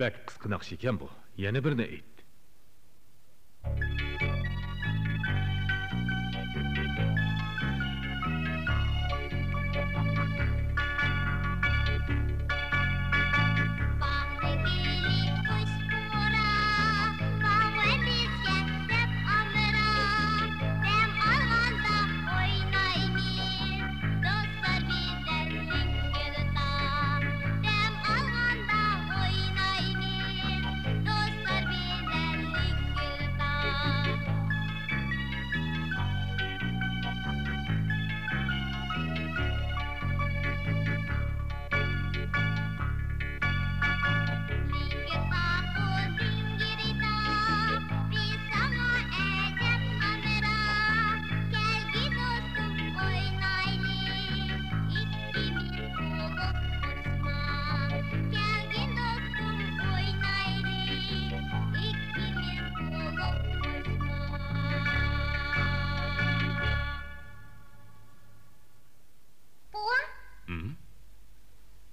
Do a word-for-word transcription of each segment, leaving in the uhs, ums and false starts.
بەك قىسقا ناخشا ئىكەن بۇ. يەنە بىرنى ئېيت. باغدىكى قۇش پۇرا، باغۋەن بىزگە دەپ ئامراق، دەم ئالغاندا ئوينايمىز، دوستلار بىلەن لىڭگىلداپ. دەم ئالغاندا ئوينايمىز، دوستلار بىلەن لىڭگىلداپ. لىڭگىرتاپ، لىڭگىرتاپ، بىز ساڭا ئەجەب ئامراق. كەلگىن دوستۇم ئوينايلى، ئىككىمىز بولۇپ قوشنا. كەلگىن دوستۇم ئوينايلى، ئىككىمىز بولۇپ قوشنا. بوۋا، ھىم؟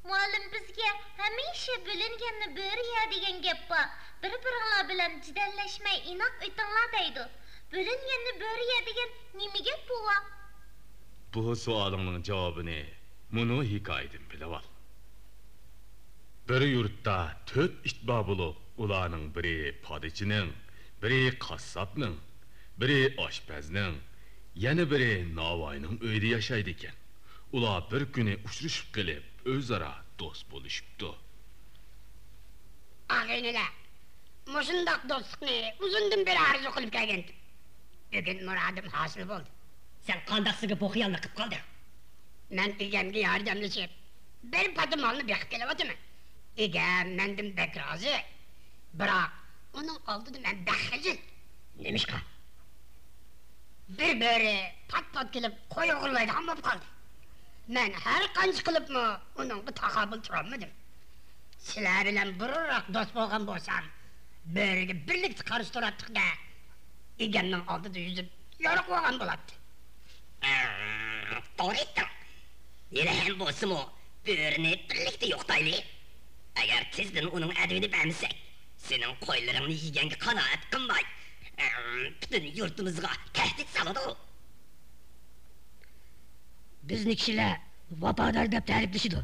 مۇئەللىم بىزگە ھەمىشە «بۆلۈنگەننى بۆرە يەر» دېگەن گەپ بار. بىر-بىرىڭلار بىلەن جېدەللەشمەي ئىناق ئۆتۈڭلار دەيدۇ. «بۆلۈنگەننى بۆرە يەر» دېگەن نېمە گەپ بوۋا؟ بۇ سوئالىڭنىڭ جاۋابىنى مۇنۇ ھېكايىدىن بىلىۋال. بىر يۇرتتا تۆت ئىت بار بولۇپ، ئۇلارنىڭ بىرى پادىچىنىڭ، بىرى قاسساپنىڭ، بىرى ئاشپەزنىڭ، يەنە بىرى ناۋاينىڭ ئۆيىدە ياشايدىكەن. ئۇلار بىر كۈنى ئۇچرىشىپ قېلىپ، ئۆزئارا دوست بولۇشۇپتۇ. ئاغىنىلەر، مۇشۇنداق دوستلۇقنى ئۇزۇندىن بېرى ئارزۇ قىلىپ كەلگەنتىم. بۈگۈن مۇرادىم ھاسىل بولدى. سەن قانداقسىگە بۇ خىيالنى قىپ قالدىڭ؟ مەن ئىگەمگە ياردەملىشىپ، بىر پادا مالنى بېقىپ كېلىۋاتىمەن. ئىگەم مەندىن بەك رازى. بىراق، ئۇنىڭ ئالدىدا مەن بەك خىجىل. نېمىشقا؟ بىر بۆرە پات-پات كېلىپ قوي ئوغرىلايدىغان بولۇپ قالدى. مەن ھەر قانچە قىلىپمۇ ئۇنىڭغا تاقابىل تۇرالمىدىم. سىلەر بىلەن بۇرۇنراق دوست بولغان بولسام، بۆرىگە بىرلىكتە قارشى تۇراتتۇق-دە، ئىگەمنىڭ ئالدىدا يۈزۈپ يورۇق بولغان بولاتتى. توغرا ئېيتتىڭ. ھېلىھەم بولسىمۇ، بۆرىنى بىرلىكتە يوقىتايلى. ئەگەر تېزدىن ئۇنىڭ ئەدىپىنى بەرمىسەك، سېنىڭ قويلىرىڭنى يېگەنگە قانائەت قىلماي، پۈتۈن يۇرتىمىزغا تەھدىت سالىدۇ. بىزنى كىشىلەر ۋاپادار دەپ تەرىپلىشىدۇ.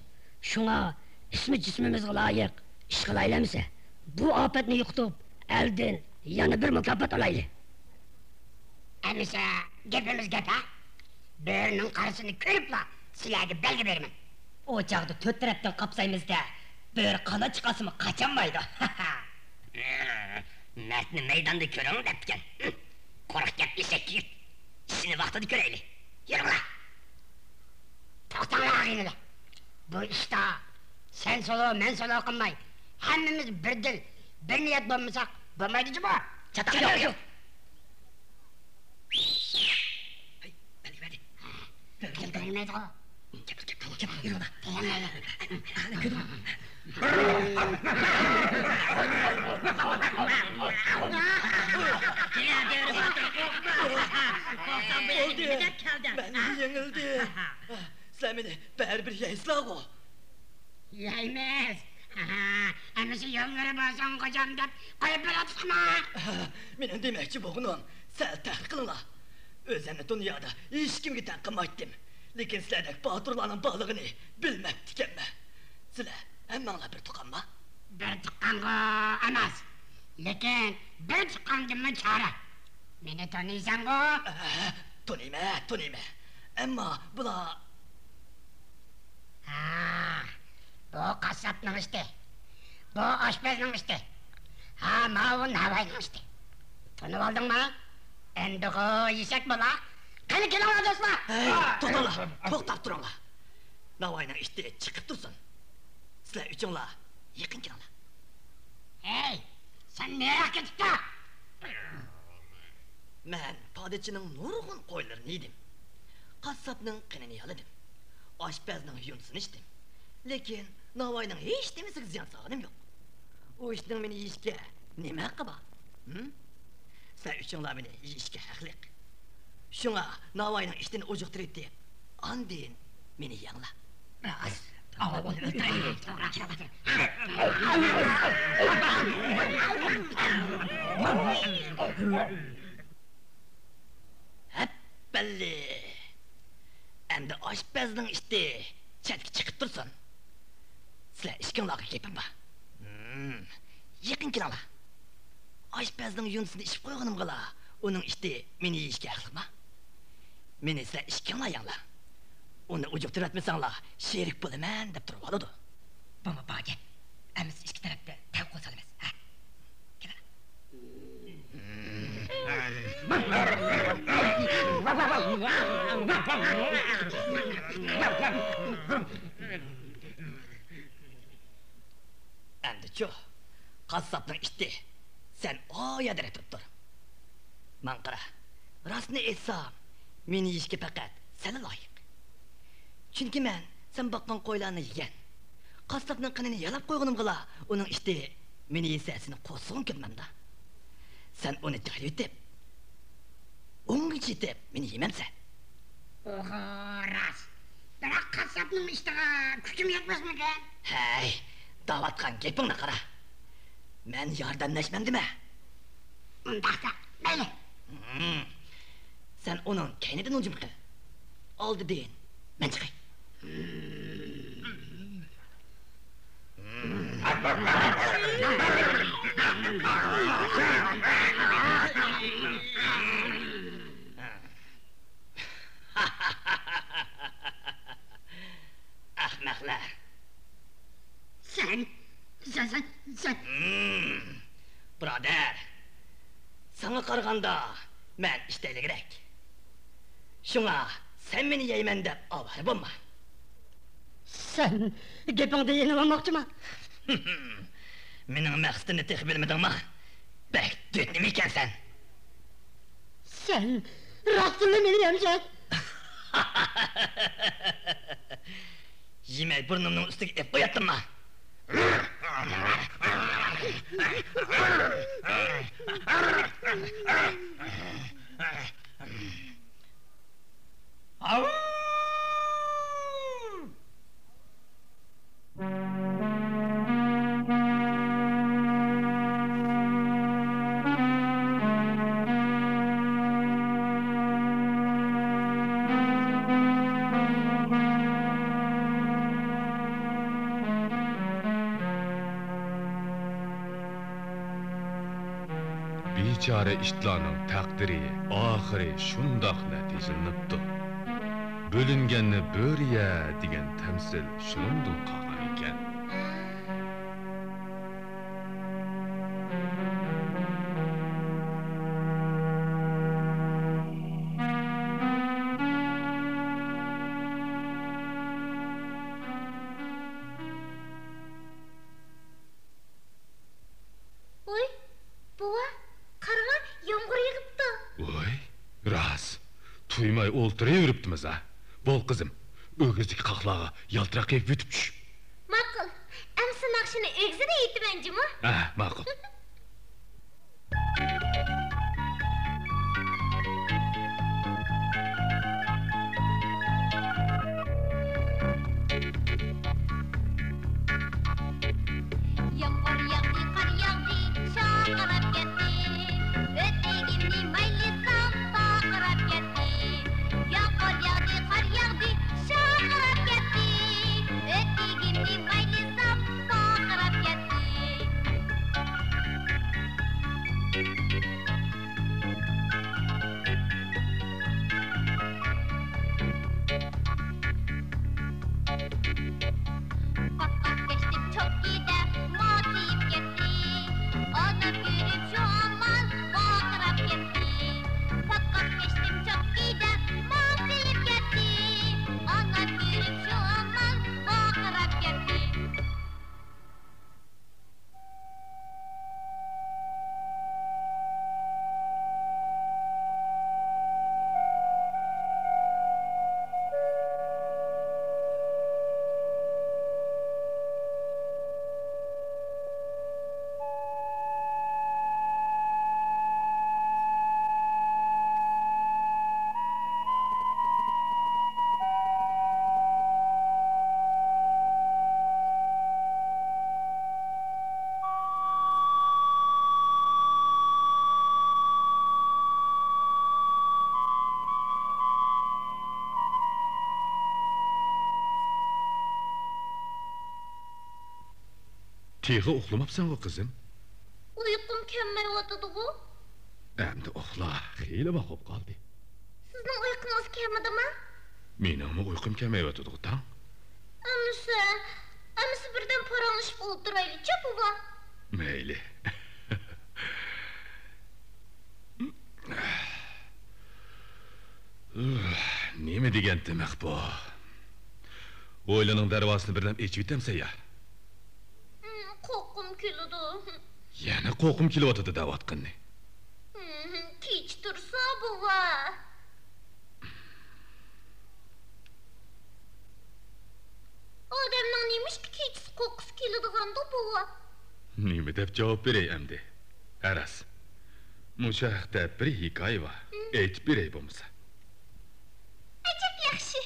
شۇڭا ئىسمى جىسمىمىزغا لايىق ئىش قىلايلى ئەمىسە. بۇ ئاپەتنى يوقىتىپ، ئەلدىن يەنە بىر مۇكاپات ئالايلى. ئەمىسە گېپىمىز گەپ، ھە؟ بۆرىنىڭ قارىسىنى كۆرۈپلا سىلەرگە بەلگە بېرىمەن. ئۇ چاغدا تۆت تەرەپتىن قاپسايمىز-دە، بۆرە قانات چىقارسىمۇ قاچالمايدۇ. مەردنى مەيداندا كۆرۈڭ دەپتىكەن. قۇرۇق گەپ ئېشەك يىگىت. ئىشىنى ۋاقتىدا كۆرەيلى. يۈرۈڭلار. توختاڭلار ئاغىنىلەر. بۇ ئىشتا سەن سولو، مەن سولو قىلماي، ھەممىمىز بىر دىل، بىر نىيەت بولمىساق بولمايدۇ جۇمۇ. چاتاق يوق. ھەي، بەلگە بەردى. بەلگە بەرمەيدىغۇ. كەپ، كەپ، كەپ، كەپ، يۈرۈڭلار. دېگەنلەر. ئەنە كۆردۈڭمۇ؟ بولدى. مەن يېڭىلدى. سىلەر مېنى بەرىبىر يەيسىلەرغۇ؟ يەيمىز. ئەمىسە يوللىرى بولسۇن خوجام دەپ قويۇپ بېرەتتىقما؟ مېنىڭ دېمەكچى بولغىنىم، سەل تەخىر قىلىڭلار. ئۆزۈمنى دۇنيادا ھېچكىمگە تەڭ قىلمايتتىم. لېكىن سىلەردەك باتۇرلارنىڭ بارلىقىنى بىلمەپتىكەنمەن. سىلەر ھەممەڭلار بىر تۇغقانما؟ بىر تۇغقانغۇ ئەمەس، لېكىن بىر تۇغقاندىنمۇ چارە. مېنى تونۇيسەنغۇ؟ ئە، تونۇيمەن، تونۇيمەن. ئەمما بۇلار. ھا، بۇ قاسساپنىڭ ئىتى. بۇ ئاشپەزنىڭ ئىتى. ھا، ماۋۇ ناۋاينىڭ ئىتى. تونۇۋالدىڭما؟ ئەمدىغۇ يېسەك بولا. قېنى كېلىڭلار دوستلار. ھەي، توختاڭلار، توختاپ تۇرۇڭلار. ناۋاينىڭ ئىتى چىقىپ تۇرسۇن. سىلەر ئۈچۈڭلار يېقىن كېلىڭلار. ھەي، سەن نېرىغا كېتىپ تۇر؟ مەن پادىچىنىڭ نۇرغۇن قويلىرىنى يېدىم. قاسساپنىڭ قېنىنى يالىدىم. ئاشپەزنىڭ يۇندىسىنى ئىچتىم. لېكىن ناۋاينىڭ ھېچنېمىسىگە زىيان سالغىنىم يوق. ئۇ ئىتنىڭ مېنى يېيىشكە نېمە ھەققى بار؟ ھىم؟ سىلەر ئۈچۈڭلار مېنى يېيىشكە ھەقلىق. شۇڭا ناۋاينىڭ ئىتىنى ئوجۇقتۇرۇۋېتىپ، ئاندىن مېنى يەڭلار. راست. ئاۋۋال ئۇنى ئۆلتۈرەيلى. توغرا. ھەپپەللى! ئەمدى ئاشپەزنىڭ ئىتى چەتكە چىقىپ تۇرسۇن. سىلەر ئىككىڭلارغا گېپىم بار. ھىم، يېقىن كېلىڭلار. ئاشپەزنىڭ يۇندىسىنى ئىچىپ قويغىنىمغىلا، ئۇنىڭ ئىتى مېنى يېيىشكە ھەقلىقما؟ مېنى سىلەر ئىككىڭلار يەڭلار. ئۇنى ئۇجۇقتۇرۇۋەتمىسەڭلار، شېرىك بولىمەن دەپ تۇرۇۋالىدۇ. بۇمۇ بار گەپ. ئەمىسە ئىككى تەرەپتە تەۋە قول سالىمىز. ھە؟ كېلىڭ. ئەمدىچۇ، قاسساپنىڭ ئىتى، سەن ئايا دەرەتتە تۇر. ماڭا قارا، راستىنى ئېيتسام، مېنى يېيىشكە پەقەت سەنلا لايىق. چۈنكى مەن سەن باققان قويلارنى يېگەن. قاسساپنىڭ قېنىنى يالاپ قويغىنىمغىلا، ئۇنىڭ ئىتى مېنى يېسە، سېنى قورسىقىڭ كۆرمەمدۇ؟ سەن ئۇنى جايلىۋېتىپ، ئوڭغا چېتىپ، مېنى يېمەمسەن؟ ئوھو، راست. بىراق قاسساپنىڭ ئىتىغا كۈچۈم يەتمەسمىكىن؟ ھەي، دەۋاتقان گېپىڭنى قارا. مەن ياردەملەشمەمدىمە؟ ئۇنداقتا، مەيلى. ھىم. سەن ئۇنىڭ كەينىدىن ھۇجۇم قىل. ئالدىدىن مەن چىقاي. ئەخمەقلەر! سەن، سەن، سەن، سەن. ھىم، بۇرادەر، ساڭا قارىغاندا مەن ئىشتەيلىكرەك. شۇڭا سەن مېنى يەيمەن دەپ ئاۋارە بولما. سەن گېپىڭدىن يېنىۋالماقچىما؟ مېنىڭ مەقسىتىمنى تېخى بىلمىدىڭما؟ بەك دۆتنىمە ئىكەنسەن. سەن راستتىنلا مېنى يەمسەن؟ يېمەي بۇرنۇمنىڭ ئۈستىگە ئېلىپ قوياتتىمما؟ ئاۋۇ! بىچارە ئىتلارنىڭ تەقدىرى ئاخىرى شۇنداق نەتىجىلىنىپتۇ. بۆلۈنگەننى بۆرە يە دېگەن تەمسىل شۇنىڭدىن قالغان ئىكەن. ۋوي، بوۋا، قارىغا، يامغۇر يېغىپتۇ. ۋوي، راست. تۇيماي ئولتۇرۇۋېرىپتىمىز ھە. بول قىزىم، ئۆگزىدىكى قاقلارغا يالتىراق قىلىپ يۈتۈپ چۈش. ماقۇل. ئەمسە ناخشىنى ئۆگزىدە ئېيتىمەن جۇمۇ. ھە، ماقۇل. يامغۇر ياغدى، قار ياغدى، شاقىراپ كەتتى. ئۆتۈكۈمنى مايلىسام، پارقىراپ كەتتى. يامغۇر ياغدى، قار ياغدى، شاقىراپ كەتتى. ئۆتۈكۈمنى مايلىسام، پارقىراپ كەتتى. تېخى ئۇخلىماپسەنغۇ، قىزىم؟ ئۇيقۇم كەلمەيۋاتىدىغۇ. ئەمدى ئۇخلا، خېلى ۋاق بولۇپ قالدى. سىزنىڭ ئۇيقۇڭىز كەلمىدىمۇ؟ مېنىڭمۇ ئۇيقۇم كەلمەيۋاتىدىغۇ، تاڭ. ئەمىسە، ئەمىسە بىردەم پاراڭلىشىپ ئولتۇرايلىچۇ، بوۋا. مەيلى. نېمە دېگەن تىمىق بۇ؟ ھويلىنىڭ دەرۋازىسىنى بىردەم ئېچىۋېتەمسەن يا؟ قورققۇم كېلىدۇ. يەنە قورققۇم كېلىۋاتىدۇ دەۋاتقىنىنى. كېچە تۇرسا، بوۋا. ئادەمنىڭ نېمىشقا كېچىسى قورققۇسى كېلىدىغاندۇ، بوۋا؟ نېمە دەپ جاۋاب بېرەي ئەمدى؟ ھە راست، مۇشۇ ھەقتە بىر ھېكايە بار. ئېيتىپ بېرەي بولمىسا. ئەجەب ياخشى.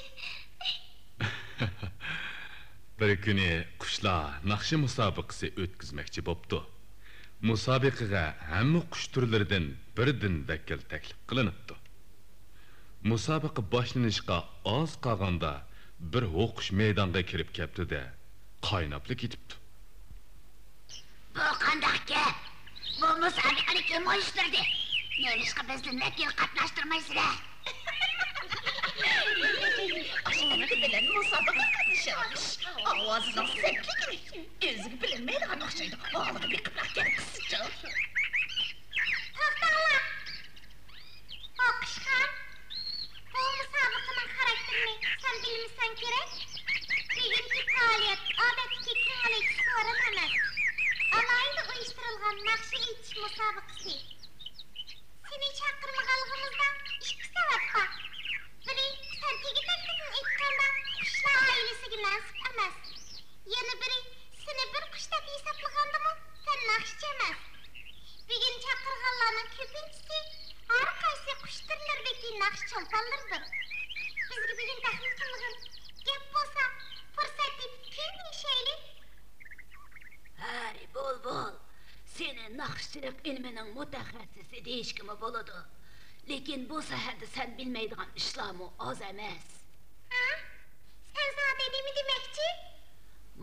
بىر كۈنى قۇشلار ناخشا مۇسابىقىسى ئۆتكۈزمەكچى بوپتۇ. مۇسابىقىگە ھەممە قۇش تۈرلىرىدىن بىردىن ۋەكىل تەكلىپ قىلىنىپتۇ. مۇسابىقە باشلىنىشقا ئاز قالغاندا، بىر ھوقۇش مەيدانغا كىرىپ كەپتۇ-دە، قايناپلا كېتىپتۇ. بۇ قانداق گەپ؟ بۇ مۇسابىقىنى كىم ئۇيۇشتۇردى؟ نېمىشقا بىزدىن ۋەكىل قاتناشتۇرمايسىلەر؟ ئاشۇنىڭ بىلەن مۇسابىقىگە قاتنىشالمىش. ئاۋازىنىڭ سەتلىكىنى ئۆزىگە بىلىنمەيدىغان ئوخشايدۇ. ھالىغا بېقىپلا گەپ قىلسىچۇ. توختاڭلار! ئوقۇشخان، بۇ مۇسابىقىنىڭ خاراكتېرىنى سەن بىلمىسەڭ كېرەك. بۈگۈنكى پائالىيەت ئادەتتىكى كۆڭۈل ئېچىش فورۇم ئەمەس، ئالاھىدە ئۇيۇشتۇرۇلغان ناخشا ئېيتىش مۇسابىقىسى. سېنى چاقىرمىغانلىقىمىزدا ئىككى سەۋەب بار. بىرى، سەن تېگى-تەكتىدىن ئېيتقاندا، قۇشلار ئائىلىسىگە مەنسۇپ ئەمەس. يەنە بىرى، سېنى بىر قۇش دەپ ھېسابلىغاندىمۇ، سەن ناخشىچى ئەمەس. بۈگۈن چاقىرغانلارنىڭ كۆپىنچىسى ھەر قايسى قۇش تۈرلىرىدىكى ناخشا چولپانلىرىدۇر. بىزگە بۈگۈن دەخلى قىلمىغىن. گەپ بولسا، پۇرسەت تېپىپ كۈن دېيىشەيلى. ھەي، بۇلبۇل، سېنى ناخشىچىلىق ئىلمىنىڭ مۇتەخەسسىسى دېيىشكىمۇ بولىدۇ. لېكىن بۇ ساھەدە سەن بىلمەيدىغان ئىشلارمۇ ئاز ئەمەس. ھە؟ سەن زادى نېمە دېمەكچى؟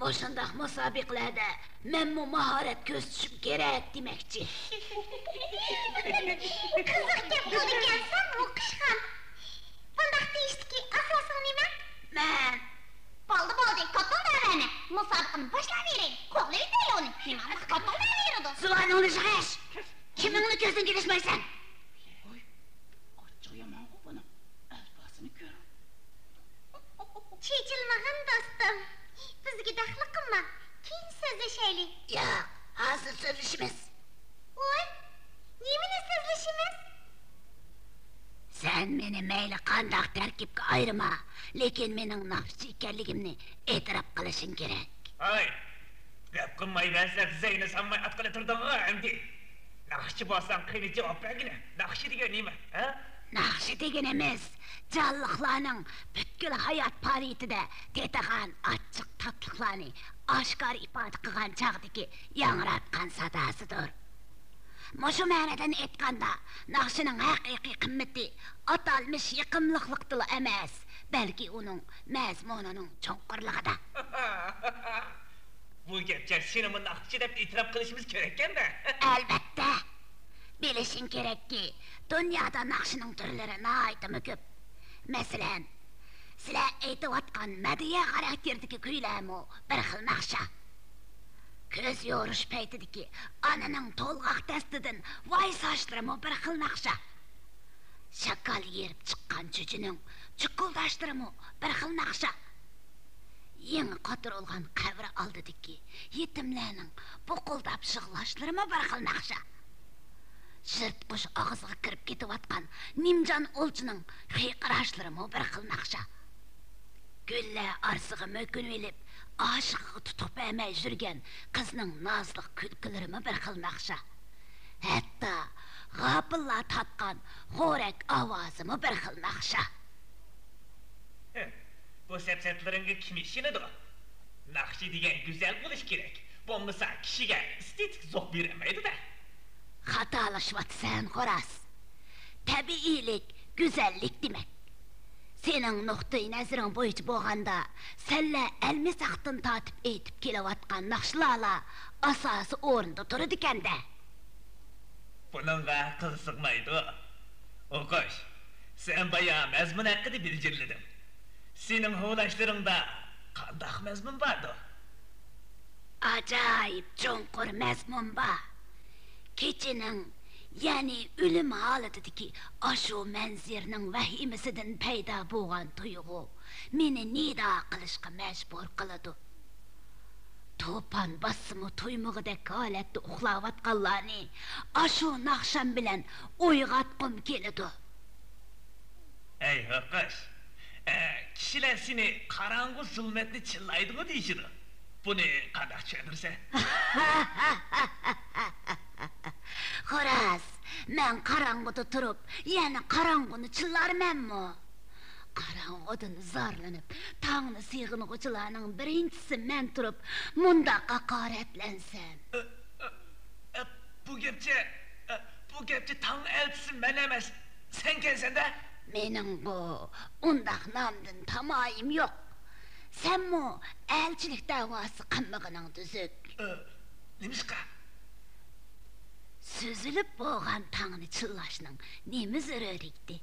مۇشۇنداق مۇسابىقىلەردە مەنمۇ ماھارەت كۆرسىتىشىم كېرەك دېمەكچى. قىزىق گەپ قىلىدىكەنسەن، ئوقۇشخان. بۇنداق دېيىشتىكى ئاساسىڭ نېمە؟ مەن. بولدى، بولدى، كوتۇلداۋەرمە. مۇسابىقىنى باشلاۋېرەي. قوغلىۋېتەي ئۇنى. نېمانداق كوتۇلداۋېرىدۇ؟ زۇۋانىڭنى يىغىش! كىمىڭنى كۆزدىن كېلىشمەيسەن؟ ۋوي، ئاچچىقى يامانغۇ بۇنىڭ. ئەلپازىنى كۆر. چېچىلمىغىن دوستۇم. بىزگە دەخلى قىلما. كېيىن سۆزلىشەيلى. ياق، ھازىر سۆزلىشىمىز. ۋوي، نېمىنى سۆزلىشىمىز؟ سەن مېنى مەيلى قانداق تەركىبكە ئايرىما، لېكىن مېنىڭ ناخشىچى ئىكەنلىكىمنى ئېتىراپ قىلىشىڭ كېرەك. ھاي، گەپ قىلمايۋەرسەك زەينى سالماي ئاتقىلى تۇردۇڭغۇ ئەمدى. ناخشىچى بولساڭ قېنى جاۋاب بەرگىنە، ناخشا دېگەن نېمە، ھە؟ ناخشا دېگىنىمىز جانلىقلارنىڭ پۈتكۈل ھايات پائالىيىتىدە تېتىغان ئاچچىق تاتلىقلارنى ئاشكارا ئىپادە قىلغان چاغدىكى ياڭراتقان ساداسىدۇر. مۇشۇ مەنىدىن ئېيتقاندا، ناخشىنىڭ ھەقىقىي قىممىتى ئاتالمىش يېقىملىقلىقتىلا ئەمەس، بەلكى ئۇنىڭ مەزمۇنىنىڭ چوڭقۇرلۇقىدا. بۇ گەپچە سېنىمۇ ناخشىچى دەپ ئېتىراپ قىلىشىمىز كېرەككەن-دە. ئەلۋەتتە. بىلىشىڭ كېرەككى، دۇنيادا ناخشىنىڭ تۈرلىرى ناھايىتىمۇ كۆپ. مەسىلەن، سىلەر ئېيتىۋاتقان مەدھىيە خاراكتېرىدىكى كۈيلەرمۇ بىر خىل ناخشا. كۆز يورۇش پەيتىدىكى ئانىنىڭ تولغاق دەستىدىن ۋايساشلىرىمۇ بىر خىل ناخشا. شاكال يېرىپ چىققان چۈجىنىڭ چۇكۇلداشلىرىمۇ بىر خىل ناخشا. يېڭى قاتۇرۇلغان قەبرە ئالدىدىكى يېتىملەرنىڭ بۇقۇلداپ يىغلاشلىرىمۇ بىر خىل ناخشا. يىرتقۇچ ئاغزىغا كىرىپ كېتىۋاتقان نىمجان ئولجىنىڭ قىيقىراشلىرىمۇ بىر خىل ناخشا. گۈللەر ئارىسىغا مۆكۈنۈۋېلىپ، ئاشىقىغا تۇتۇق بەرمەي يۈرگەن قىزنىڭ نازلىق كۈلكىلىرىمۇ بىر خىل ناخشا. ھەتتا غاپىللار تارتقان خورەك ئاۋازىمۇ بىر خىل ناخشا. بۇ سەپسەتىلىرىڭگە كىم ئىشىنىدۇ؟ ناخشا دېگەن گۈزەل بولۇش كېرەك، بولمىسا كىشىگە ئېستېتىك زوق بېرەلمەيدۇ-دە. خاتالىشىۋاتىسەن، خوراز. تەبىئىيلىك گۈزەللىك دېمەك. سېنىڭ نۇقتىئى نەزىرىڭ بويىچە بولغاندا، سەنلەر ئەلمىساقتىن تارتىپ ئېيتىپ كېلىۋاتقان ناخشىلارلا ئاساسىي ئورۇندا تۇرىدىكەن-دە. بۇنىڭغا قىزىقمايدۇ. ئوقۇش، سەن بايا مەزمۇن ھەققىدە بىلجىرلىدىڭ. سېنىڭ ھۇۋلاشلىرىڭدا قانداق مەزمۇن باردۇ؟ ئاجايىپ چوڭقۇر مەزمۇن بار. كېچىنىڭ، يەنى ئۆلۈم ھالىتىدىكى ئاشۇ مەنزىرىنىڭ ۋەھىمىسىدىن پەيدا بولغان تۇيغۇ مېنى نىدا قىلىشقا مەجبۇر قىلىدۇ. توپان باسسىمۇ تويمىغۇدەك ھالەتتە ئۇخلاۋاتقانلارنى ئاشۇ ناخشام بىلەن ئويغاتقۇم كېلىدۇ. ئەي ھوقۇش، ئە، كىشىلەر سېنى قاراڭغۇ زۇلمەتنى چىللايدىغۇ دېيىشىدۇ. بۇنى قانداق چۈشەندۈرىسەن؟ خوراز، مەن قاراڭغۇدا تۇرۇپ، يەنە قاراڭغۇنى چىللارمەنمۇ؟ قاراڭغۇدىن زارلىنىپ، تاڭنى سېغىنغۇچىلارنىڭ بىرىنچىسى مەن تۇرۇپ، مۇنداق ھاقارەتلەنسەم. ئە، ئە، ئە، بۇ گەپچە، ئە، بۇ گەپچە تاڭ ئەلچىسى مەن ئەمەس، سەنكەنسەن-دە. مېنىڭغۇ ئۇنداق نامدىن تامايىم يوق. سەنمۇ ئەلچىلىك دەۋاسى قىلمىغىنىڭ تۈزۈك. ئە، نېمىشقا؟ سۈزۈلۈپ بولغان تاڭنى چىللاشنىڭ نېمە زۆرۈرىيىتى؟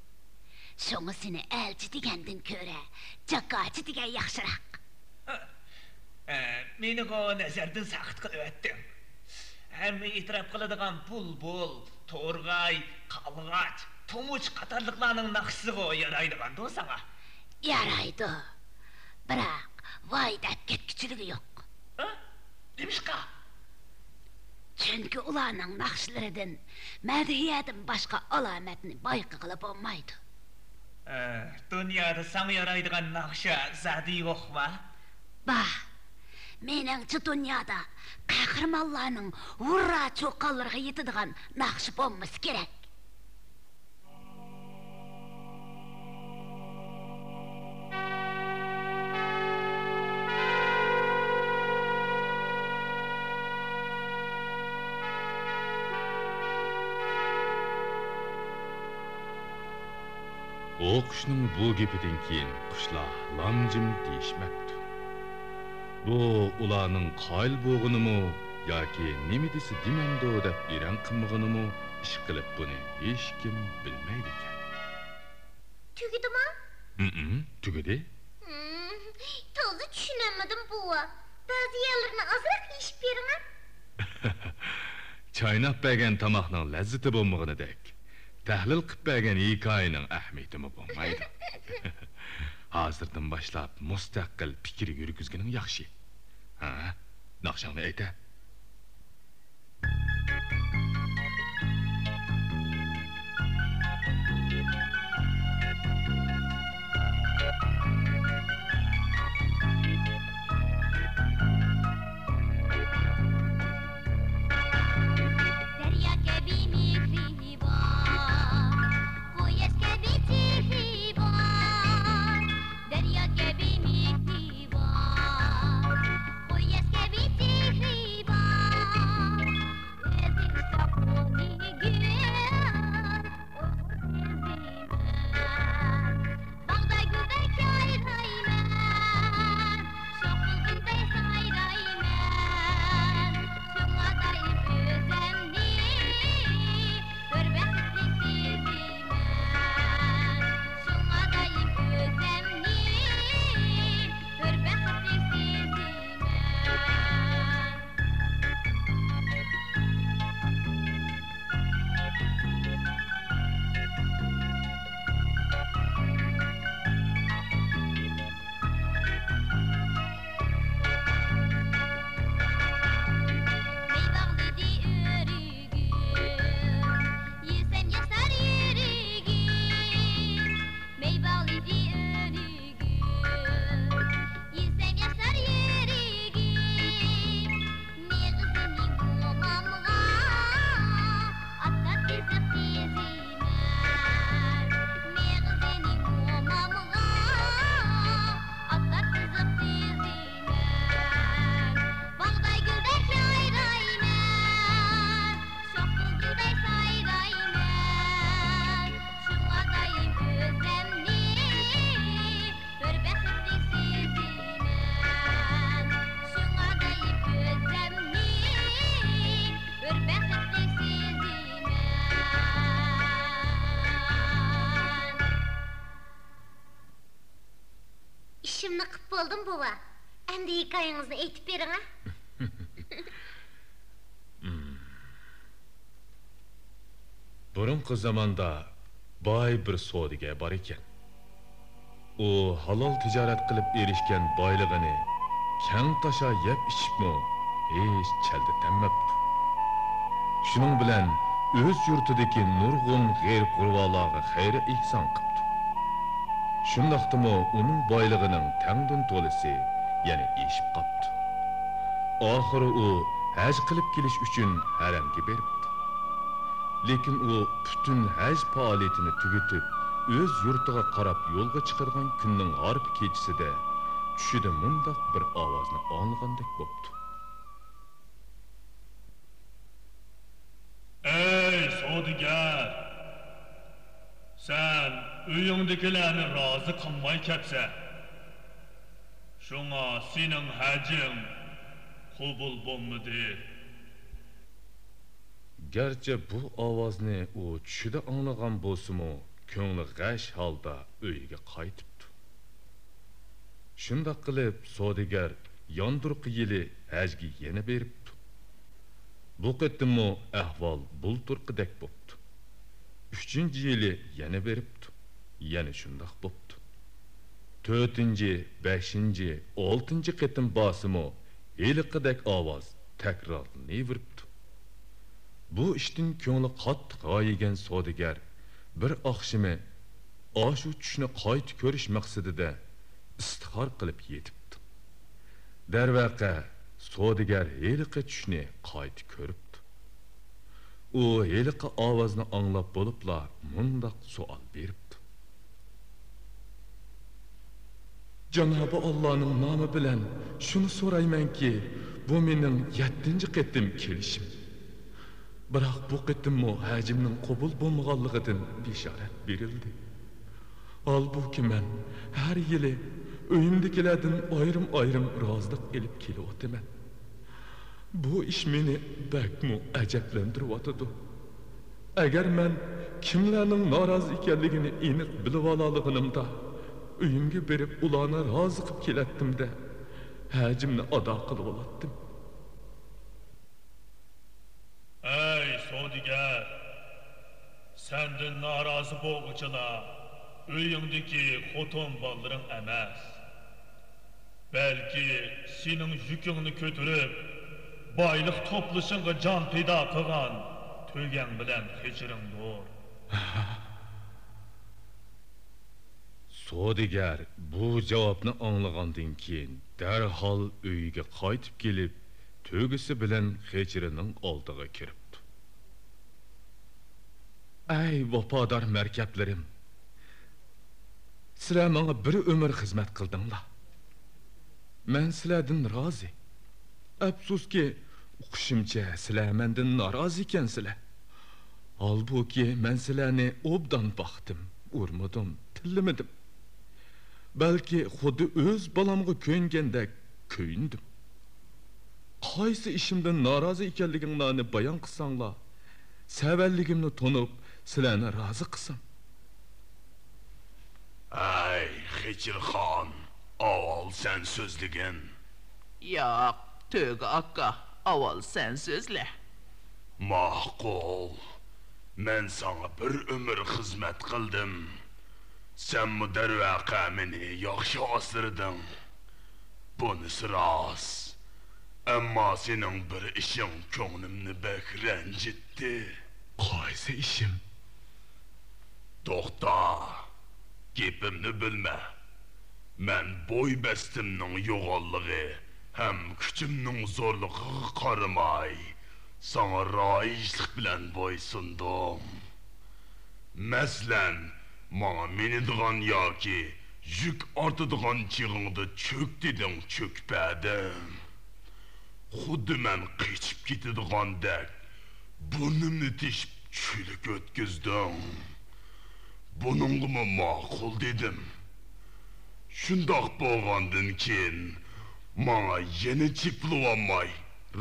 شۇڭا سېنى ئەلچى دېگەندىن كۆرە جاكارچى دېگەن ياخشىراق. ئە، ئە، مېنىغۇ نەزەردىن ساقىت قىلىۋەتتىڭ. ھەممە ئېتىراپ قىلىدىغان بۇلبۇل، تورغاي، قالغاچ، تۇمۇچ قاتارلىقلارنىڭ ناخشىسىغۇ يارايدىغاندۇ ساڭا؟ يارايدۇ. بىراق، ۋاي دەپ كەتكۈچىلىكى يوق. ھە؟ نېمىشقا؟ چۈنكى ئۇلارنىڭ ناخشىلىرىدىن مەدھىيەدىن باشقا ئالامەتنى بايقىغىلى بولمايدۇ. ئە، دۇنيادا ساڭا يارايدىغان ناخشا زادى يوقما؟ بار. مېنىڭچە، دۇنيادا قەھرىمانلارنىڭ ھۇررا چۇقانلىرىغا يېتىدىغان ناخشا بولمىسا كېرەك. ئوقۇشنىڭ بۇ گېپىدىن كېيىن قۇشلار لام-جىم دېيىشمەپتۇ. بۇ ئۇلارنىڭ قايىل بولغىنىمۇ ياكى نېمە دېسە دېمەمدۇ دەپ ئېرەن قىلمىغىنىمۇ، ئىشقىلىپ بۇنى ھېچكىم بىلمەيدىكەن. تۈگىدىما؟ ھىم، تۈگىدى. ھىم، تازا چۈشىنەلمىدىم، بوۋا. بەزى يەرلىرىنى ئازراق يېشىپ بېرىڭە. چايناپ بەرگەن تاماقنىڭ لەززىتى بولمىغىنىدەك، تەھلىل قىپ بەرگەن ھېكايىنىڭ ئەھمىيىتىمۇ بولمايدۇ. ھازىردىن باشلاپ مۇستەقىل پىكىر يۈرگۈزگىنىڭ ياخشى. ھە، ناخشاڭنى ئېيتە. دەريا كەبى مېھرى بار، قۇياش كەبى چېھرى بار. دەريا كەبى مېھرى بار، قۇياش كەبى چېھرى بولدىمۇ، بوۋا؟ ئەمدى ھېكايىڭىزنى ئېيتىپ بېرىڭە. بۇرۇنقى زاماندا باي بىر سودىگەر بار ئىكەن. ئۇ ھالال تىجارەت قىلىپ ئېرىشكەن بايلىقىنى كەڭ تاشا يەپ ئىچىپمۇ ھېچ چەلدىتەلمەپتۇ. شۇنىڭ بىلەن ئۆز يۇرتىدىكى نۇرغۇن غېرىب-غۇربالارغا خەير-ئېھسان قىپتۇ. شۇنداقتىمۇ ئۇنىڭ بايلىقىنىڭ تەڭدىن تولىسى يەنە ئېشىپ قاپتۇ. ئاخىرى ئۇ ھەج قىلىپ كېلىش ئۈچۈن ھەرەمگە بېرىپتۇ. لېكىن ئۇ پۈتۈن ھەج پائالىيىتىنى تۈگىتىپ، ئۆز يۇرتىغا قاراپ يولغا چىقىدىغان كۈننىڭ ھارپا كېچىسىدە چۈشىدە مۇنداق بىر ئاۋازنى ئاڭلىغاندەك بوپتۇ. ئەي سودىگەر! سەن ئۆيۈڭدىكىلەرنى رازى قىلماي كەپسەن. شۇڭا سېنىڭ ھەجىڭ قوبۇل بولمىدى. گەرچە بۇ ئاۋازنى ئۇ چۈشىدە ئاڭلىغان بولسىمۇ، كۆڭلى غەش ھالدا ئۆيىگە قايتىپتۇ. شۇنداق قىلىپ، سودىگەر ياندۇرقى يىلى ھەجگە يەنە بېرىپتۇ. بۇ قېتىممۇ ئەھۋال بۇلتۇرقىدەك بوپتۇ. ئۈچىنچى يىلى يەنە بېرىپتۇ. يەنە شۇنداق بوپتۇ. تۆتىنچى، بەشىنچى، ئالتىنچى قېتىم بارسىمۇ، ھېلىقىدەك ئاۋاز تەكرارلىنىۋېرىپتۇ. بۇ ئىشتىن كۆڭلى قاتتىق ھايىگەن سودىگەر بىر ئاخشىمى ئاشۇ چۈشنى قايتا كۆرۈش مەقسىتىدە ئىستىخارە قىلىپ يېتىپتۇ. دەرۋەقە، سودىگەر ھېلىقى چۈشنى قايتا كۆرۈپتۇ. ئۇ ھېلىقى ئاۋازنى ئاڭلاپ بولۇپلا مۇنداق سوئال بېرىپتۇ. جانابى ئاللانىڭ نامى بىلەن شۇنى سورايمەنكى، بۇ مېنىڭ يەتتىنچى قېتىم كېلىشىم. بىراق بۇ قېتىممۇ ھەجىمنىڭ قوبۇل بولمىغانلىقىدىن بېشارەت بېرىلدى. ھالبۇكى، مەن ھەر يىلى ئۆيۈمدىكىلەردىن ئايرىم-ئايرىم رازىلىق ئېلىپ كېلىۋاتىمەن. بۇ ئىش مېنى بەكمۇ ئەجەبلەندۈرۈۋاتىدۇ. ئەگەر مەن كىملەرنىڭ نارازى ئىكەنلىكىنى ئېنىق بىلىۋالالىغىنىمدا، ئۆيۈمگە بېرىپ ئۇلارنى رازى قىلىپ كېلەتتىم-دە، ھەجىمنى ئادا قىلىۋالاتتىم. ئەي سودىگەر! سەندىن نارازى بولغۇچىلار ئۆيۈڭدىكى خوتۇن بالىلىرىڭ ئەمەس. بەلكى سېنىڭ يۈكۈڭنى كۆتۈرۈپ، بايلىق توپلىشىڭغا جان پىدا قىلغان تۆگەڭ بىلەن خېچىرىڭدۇر. سودىگەر بۇ جاۋابنى ئاڭلىغاندىن كېيىن، دەرھال ئۆيىگە قايتىپ كېلىپ، تۆگىسى بىلەن خېچىرىنىڭ ئالدىغا كىرىپتۇ. ئەي ۋاپادار مەركەپلىرىم! سىلەر ماڭا بىر ئۆمۈر خىزمەت قىلدىڭلار. مەن سىلەردىن رازى. ئەپسۇسكى، ئۇقۇشۇمچە، سىلەر مەندىن نارازى ئىكەنسىلەر. ھالبۇكى، مەن سىلەرنى ئوبدان باقتىم، ئۇرمىدىم، تىللىمىدىم. بەلكى خۇددى ئۆز بالامغا كۆيۈنگەندەك كۆيۈندۈم. قايسى ئىشىمدىن نارازى ئىكەنلىكىڭلارنى بايان قىلساڭلار، سەۋەنلىكىمنى تونۇپ، سىلەرنى رازى قىلسام. ھەي، خېچىرخان، ئاۋۋال سەن سۆزلىگىن. ياق، تۆگە ئاكا، ئاۋۋال سەن سۆزلە. ماقۇل. مەن ساڭا بىر ئۆمۈر خىزمەت قىلدىم. سەنمۇ دەرۋەقە مېنى ياخشى ئاسرىدىڭ. بۇنىسى راست. ئەمما سېنىڭ بىر ئىشىڭ كۆڭلۈمنى بەك رەنجىتتى. قايسى ئىشىم؟ توختا، گېپىمنى بۆلمە. مەن بوي بەستىمنىڭ يوغانلىقى ھەم كۈچۈمنىڭ زورلۇقىغا قارىماي، ساڭا رايىشلىق بىلەن بويسۇندۇم. مەسىلەن، ماڭا مىنىدىغان ياكى يۈك ئارتىدىغان چېغىڭدا چۆك دېدىڭ، چۆكۈپ بەردىم. خۇددى مەن قېچىپ كېتىدىغاندەك، بۇرنۇمنى تېشىپ چۈلۈك ئۆتكۈزدۈڭ. بۇنىڭغىمۇ ماقۇل دېدىم. شۇنداق بولغاندىن كېيىن، ماڭا يەنە چېپىلىۋالماي،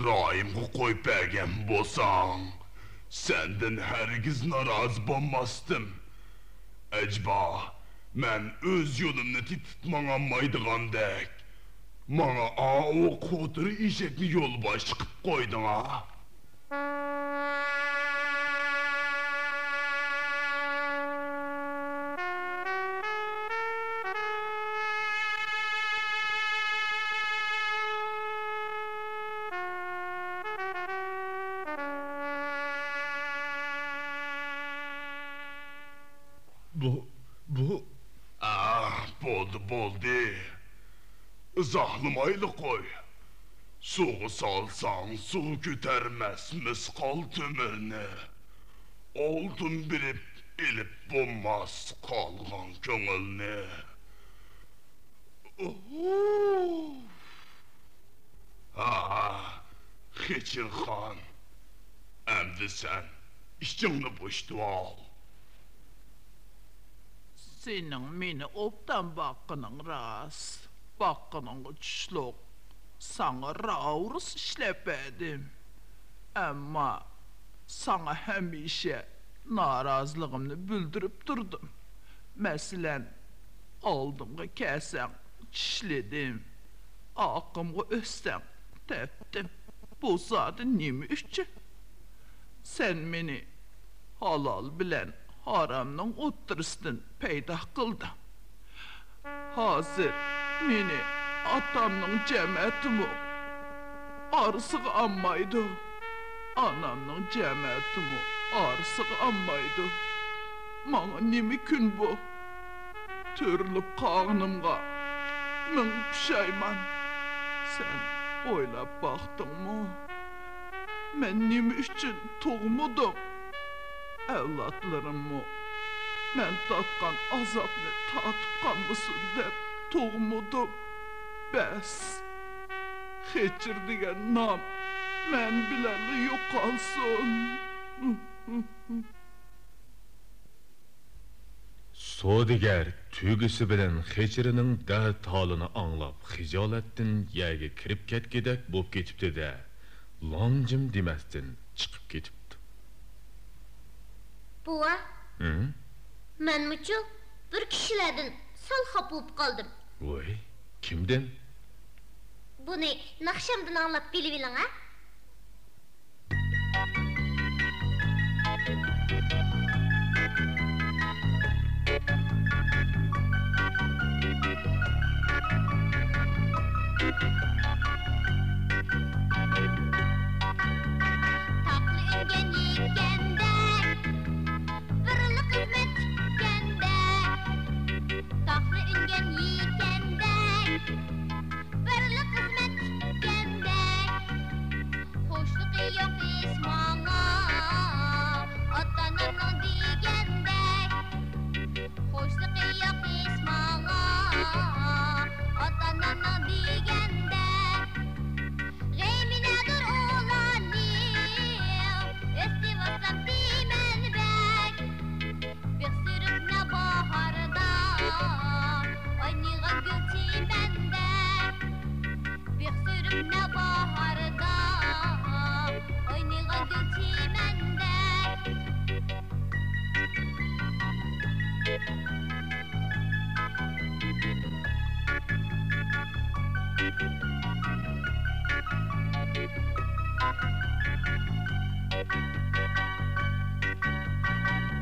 رايىمغا قويۇپ بەرگەن بولساڭ، سەندىن ھەرگىز نارازى بولماستىم. ئەجەبا، مەن ئۆز يولۇمنى تېپىپ ماڭالمايدىغاندەك، ماڭا ئاۋۇ قوتۇر ئېشەكنى يولباشچى قىپ قويدۇڭا؟ بۇ، بۇ. ئاھ، بولدى، بولدى. ئىزاھلىمايلى قوي. سۇغا سالساڭ، سۇ كۆتەرمەس مىسقال تۆمۈرنى. ئالتۇن بېرىپ ئېلىپ بولماس قالغان كۆڭۈلنى. ئوھ. ھا، خېچىرخان، ئەمدى سەن ئىچىڭنى بوشىتىۋال. سېنىڭ مېنى ئوبدان باققىنىڭ راست. باققىنىڭغا چۈشلۈق. ساڭا راۋۇرۇس ئىشلەپ بەردىم. ئەمما ساڭا ھەمىشە نارازىلىقىمنى بىلدۈرۈپ تۇردۇم. مەسىلەن، ئالدىمغا كەلسەڭ، چىشلىدىم. ئارقامغا ئۆتسەڭ، تەپتىم. بۇ زادى نېمە ئۈچۈن؟ سەن مېنى ھالال بىلەن ھارامنىڭ ئوتتۇرىسىدىن پەيدا قىلدىڭ. ھازىر مېنى ئاتامنىڭ جەمەتىمۇ ئارىسىغا ئالمايدۇ، ئانامنىڭ جەمەتىمۇ ئارىسىغا ئالمايدۇ. ماڭا نېمە كۈن بۇ؟ تۆرىلىپ قالغىنىمغا مىڭ پۇشايمان. سەن ئويلاپ باقتىڭمۇ؟ مەن نېمە ئۈچۈن تۇغمىدىم؟ ئەۋلادلىرىممۇ مەن تارتقان ئازابنى تارتىپ قالمىسۇن دەپ تۇغمىدىم. بەس، خېچىر دېگەن نام مەن بىلەنلا يوقالسۇن. سودىگەر تۆگىسى بىلەن خېچىرىنىڭ دەرد ھالىنى ئاڭلاپ، خىجالەتتىن يەرگە كىرىپ كەتكۈدەك بولۇپ كېتىپتۇ-دە، لام-جىم دېمەستىن چىقىپ كېتىپتۇ. بوۋا، ھە؟ مەنمۇچۇ بىر كىشىلەردىن سەل خاپا بولۇپ قالدىم. ۋوي، كىمدىن؟ بۇنى ناخشامدىن ئاڭلاپ بىلىۋېلىڭ، ھە؟ تاقلا ئۈنگەن يېكەندەك، بىرلا خىزمەت ئىكەندەك. تاقلا ئۈنگەن يېكەندەك، بىرلا خىزمەت ئىكەندەك. خوشلۇقى يوق ھېچ ماڭا، ئاتا-ئانامنىڭ دېگەندەك. خوشلۇقى يوق ھېچ ماڭا، ئاتا-ئانامنىڭ دېگەندەك. غېمى نەدۇر ئۇلارنىڭ، ئۆستۈرۈۋاتسام دېمەن بەك. بىخ سۈرۈپ نەۋباھاردا، ئوينىغان گۈل چىمەندەك. بىخ سۈرۈپ نەۋباھاردا، ئوينىغان گۈل چىمەندەك.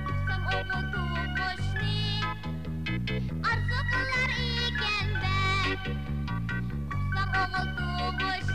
ئۇقسام ئوغۇل تۇغۇشنى ئارزۇ قىلار ئىكەن بەك. ئۇقسام ئوغۇل تۇغۇش